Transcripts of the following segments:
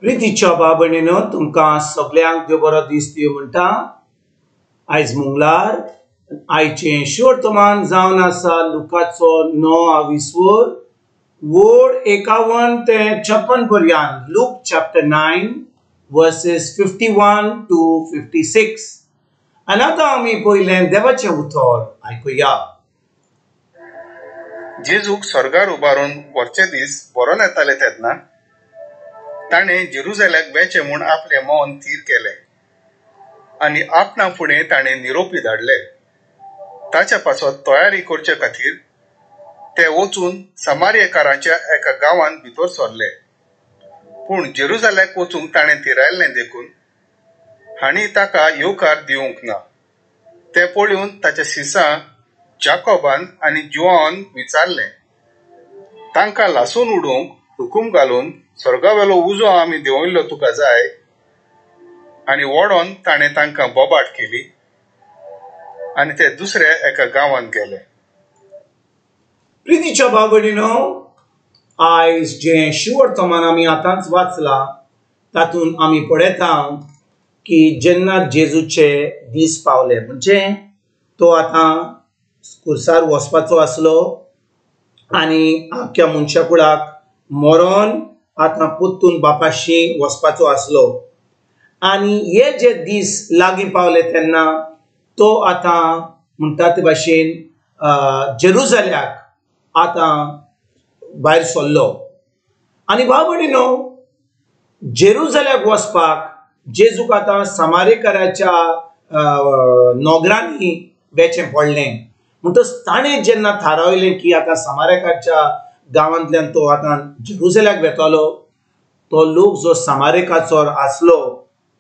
प्रितीच्या भाव-भयणीनो, तुमकां सगल्यांक देव बरो दीस दिवं म्हणटा. आयज मंगळार. आयचें शिवर्तमान जावन आसा लुकाचो 9 विसवर वोड 51 ते 56 पर्यंत. Luke chapter 9 verses 51 to 56. आनी आतां आमी पयलें देवाचें उतर आयकुया. जेजूक स्वर्गार उबारून व्हरचे दीस बरोवन येताले तेन्ना ताणें जेरुजाल्याक वेचें म्हूण आपलें मन थीर केलें आनी आपणा फुडें ताणें निरोपी धाडले. ताच्या पासत तयारी करचे खातीर ते वचून समारियकारांच्या एका गांवांत भितर सरले. पूण जेरुजाल्याक वचूंक ताणें थिरायल्लें देखून हांणी ताका येवकार दिवंक ना. ते पळोवन ताच्या शिसां जाकोबान आनी जुआन विचारलें, तांकां लासून उडोवंक हुकूम घालून स्वर्गावेलो उजो आमी देंवयल्लो तुका जाय. आनी ओडोन ताणें तांकां बोबाट केली आनी ते दुसऱ्या एका गांवांत गेले. प्रितीच्या भाव-भयणीनो, आयज जें शिवर्तमान आमी आतांच वाचलां तातूंत आमी पळयता की जेन्ना जेजूचे दीस पावले, म्हणजे तो आतां कुर्सार वचपाचो आसलो आनी आख्ख्या मनशा कुळाक मरोन आतां परतून बापाशी वचपाचो आसलो. आनी हे जे दीस लागीं पावले तेन्ना तो आतां म्हणटा ते भाशेन जेरुजाल्याक आतां भायर सरलो. आनी भाव-भयणीनो, जेरुजाल्याक वचपाक जेजूक आतां समारेकाराच्या नोगरांनी वेचें पडलें. म्हणटच ताणें जेन्ना थारायलें की आतां समारेकाच्या गांवांतल्यान तो आतां जेरुजाल्याक वेतलो, तो लोक जो समारेकाचो आसलो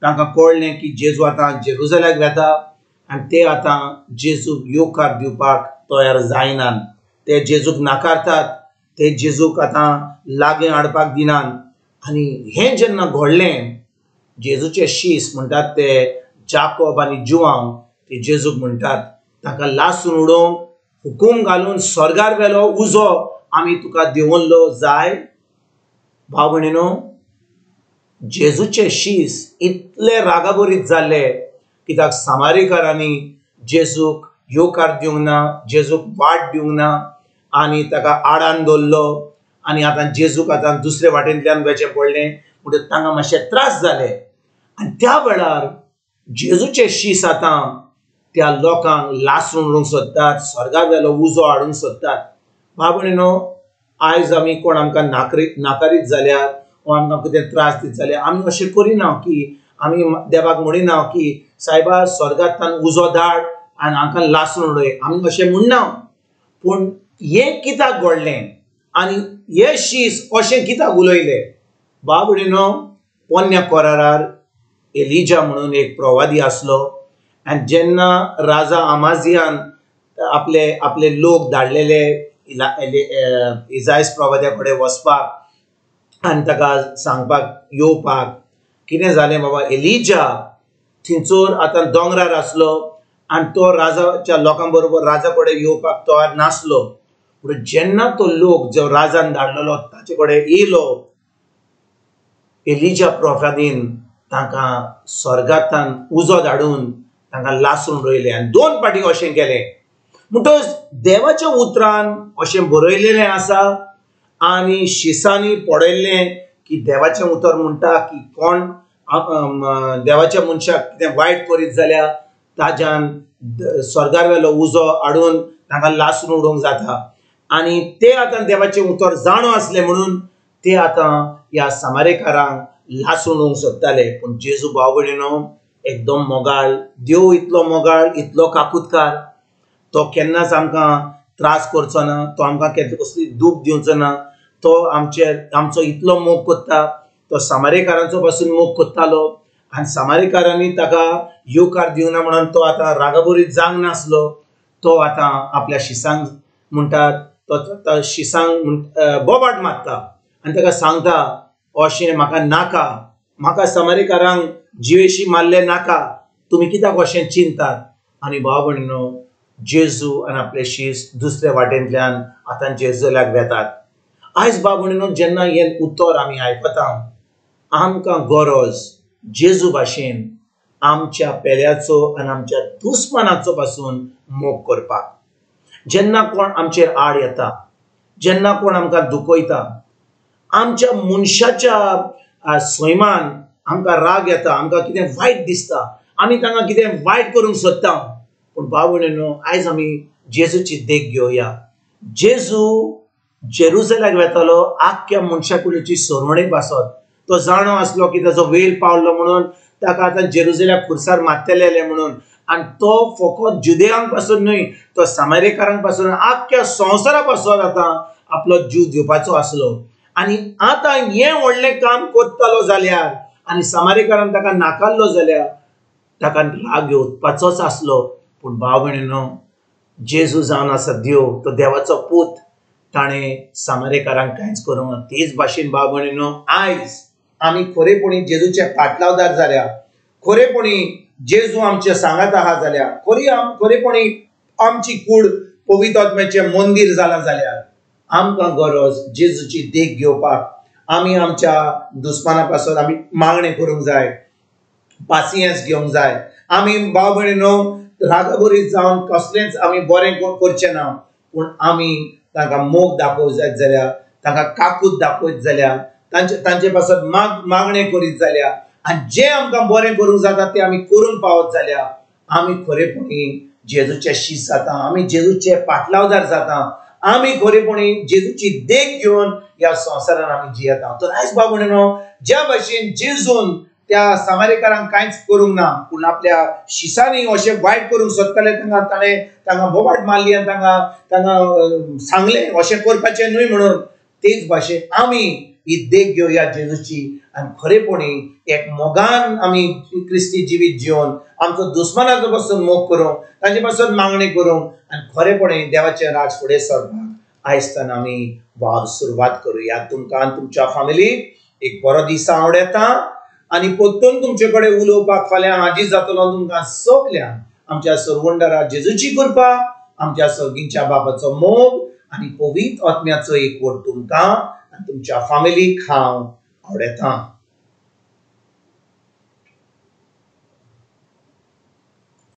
तांकां कळ्ळें की जेजू आतां जेरुजाल्याक वेता आनी ते आतां जेजूक येवकार दिवपाक तयार जायनात. ते जेजूक नाकारतात, ते जेजूक आतां लागीं हाडपाक दिनात. आनी हें जेन्ना घडलें, जेजूचे शीस म्हणटात ते जाकोब आनी जुआंव ते जेजूक म्हणटात, ताका लासून उडोवंक हुकूम घालून स्वर्गार वेलो उजो आमी तुका देंवल्लो जाय. भाव-भयणीनो, जेजूचे शीस इतले रागाभरीत जाल्ले कित्याक समारेकारांनी जेजूक येवकार दिवंक ना, जेजूक वाट दिवंक ना आनी ताका आडान दवरलो. आनी आतां जेजूक आतां दुसरे वाटेंतल्यान वेचें पडलें, म्हणटकच तांकां मातशे त्रास जाले. आनी त्या वेळार जेजूचे शीस आतां त्या लोकांक लासून उडोवंक सोदतात, स्वर्गा वेलो उजो हाडूंक सोदतात. भाव-भयणीनो, आयज आमी कोण आमकां नाकारीत जाल्यार वा आमकां कितें त्रास दीत जाल्यार आमी अशें करिना की आमी देवाक म्हणिना की सायबा स्वर्गांतल्यान उजो धाड आनी हांकां लासून उडय, आमी अशें म्हणना. पूण हें कित्याक घडलें आनी हे शीस अशें कित्याक उलयले? भाव-भयणीनो, पोन्न्या कोरारार एलिजा म्हणून एक प्रवादी आसलो आनी जेन्ना राजा आमाजियान आपले आपले लोक धाडलेले इजायस प्रवाद्या कडेन वचपाक आनी ताका सांगपाक येवपाक, कितें जालें बाबा, एलिजा थंयसर आतां दोंगरार आसलो आनी तो राजाच्या लोकां बरोबर राजा कडेन येवपाक तयार नासलो. पूण जेन्ना तो लोक जो राजान धाडलेलो ताचे कडेन येयलो, एलिजा प्रोफादीन तांकां स्वर्गांतल्यान उजो धाडून तांकां लासून उडयलें आनी 2 फावटी अशें केलें. म्हणटकच देवाच्या उतरान अशें बरयलेलें आसा आनी शिसांनी पडयल्लें की देवाचें उतर म्हणटा की कोण देवाच्या मनशाक कितें वायट करीत जाल्यार ताज्यान स्वर्गार वेलो उजो हाडून तांकां लासून उडोवंक जाता. आनी ते आतां देवाचें उतर जाणो आसलें म्हणून ते आतां ह्या समारेकारांक लासून उडोवंक सोदताले. पूण जेजू भाव-भयणीनो एकदम मोगाळ, देव इतलो मोगाळ, इतलो काकुतकार, तो केन्नाच आमकां त्रास करचो ना, तो आमकां कसली दूख दिवचो ना. तो आमचो इतलो मोग करता, तो समारेकारांचो पासून मोग करतालो आनी समारेकारांनी ताका येवकार दिवना म्हणून तो आतां रागाभरीत जावंक नासलो. तो आतां आपल्या शिसांक म्हणटात, तो शिसांक बोबाट मारता आनी ताका सांगता, अशें म्हाका नाका, म्हाका समारेकारांक जिवेशी मारले नाका, तुमी कित्याक अशें चिंतात. आनी भाव-भयणीनो, जेजू आनी आपले शीस दुसऱ्या वाटेंतल्यान आतां जेरुजाल्याक वेतात. आयज भाव-भयणीनो, जेन्ना हें उतर आमी आयकता आमकां गरज जेजू भाशेन आमच्या पेल्याचो आनी आमच्या दुस्मानाचो पासून मोग करपाक। जेन्ना कोण आमचेर आड येता, जेन्ना कोण आमकां दुखयता, आमच्या मनशाच्या सैमान आमकां राग येता, आमकां कितें वायट दिसता, आमी तांकां कितें वायट करूंक सोदता। पूण भाव भयणीनो, आयज आमी जेजूची देख घेवया। जेजू जेरुजलेमाक वेतालो आख्ख्या मनशा कुडीची सरवणेक पासत। तो जाणो आसलो की ताजो वेळ पावलो म्हणून ताका आतां जेरुजलेमाक खुर्सार मारतले म्हणून, आनी तो फकत जुदेयांक पासून न्हय, तो सामारेकारांक पासून आख्ख्या संवसारा पासून आतां आपलो जीव दिवपाचो आसलो। आनी आतां हें व्हडलें काम करतालो जाल्यार आनी सामारेकारान ताका नाकारलो जाल्यार ताका राग येवपाचोच आसलो। पूण भाव भयणीनो, जेजू जावन आसा देव, तो देवाचो पूत, ताणें सामारेकारांक कांयच करूंक ना। तेच भाशेन भाव भयणीनो, आयज आमी खरेपणी जेजूचे पाटलावदार जाल्या, खरेपणी जेजू आमचे सांगात आहा जाल्या, खरेपणी आमची कूड पवित्र आत्म्याचें मंदीर जालां जाल्यार आमकां गरज जेजूची देख घेवपाक। आमी आमच्या दुस्माना पासून आमी मागणें करूंक जाय, पासियेंस घेवंक जाय। आमी भाव भयणीनो रागाबरीत जावन कसलेंच आमी बरें करचें ना, पूण आमी तांकां मोग दाखोवंक जायत जाल्यार, तांकां काकूत दाखयत जाल्यार, तांचे पासत मागणें करीत जाल्यार आनी जें आमकां बरें करूंक जाता तें आमी करूंक पावत जाल्यार आमी खरेपणी जेजूचे शीस जाता, आमी जेजूचे पाटलावदार जाता, आमी खरेपणी जेजूची देख घेवन ह्या संवसारान आमी जियेता। तर आयज भाव भयणीनो, ज्या भाशेन जेजून त्या सामारेकारांक कांयच करूंक ना, पूण आपल्या शिसांनी अशें वायट करूंक सोदताले, तांकां ताणें तांकां बोबाट मारली आनी तांकां सांगलें अशें करपाचें न्हय म्हणून, तेच भाशेन आमी ही देख घेवया जेजूची आनी खरेपणी एक मोगान आमी क्रिस्ती जिवीत जिवन आमचो दुस्मानाचो पासून मोग करूंक, तांचे पासून मागणी करूंक आनी खरेपणी देवाचें राज फुडें सरपाक आयजताना आमी वावर सुरवात करुया। तुमकां आनी तुमच्या फामिलीक एक बरो दीस आवडटा आनी परतून तुमचे कडेन उलोवपाक फाल्यां हाजीर जातलो। तुमकां सगल्यांक आमच्या सरवंडरा जेजूची कृपा, आमच्या सर्गींच्या बाबाचो मोग आनी पवित्र आत्म्याचो एकवट तुमकां आनी तुमच्या फामिलीक हांव आवडटा।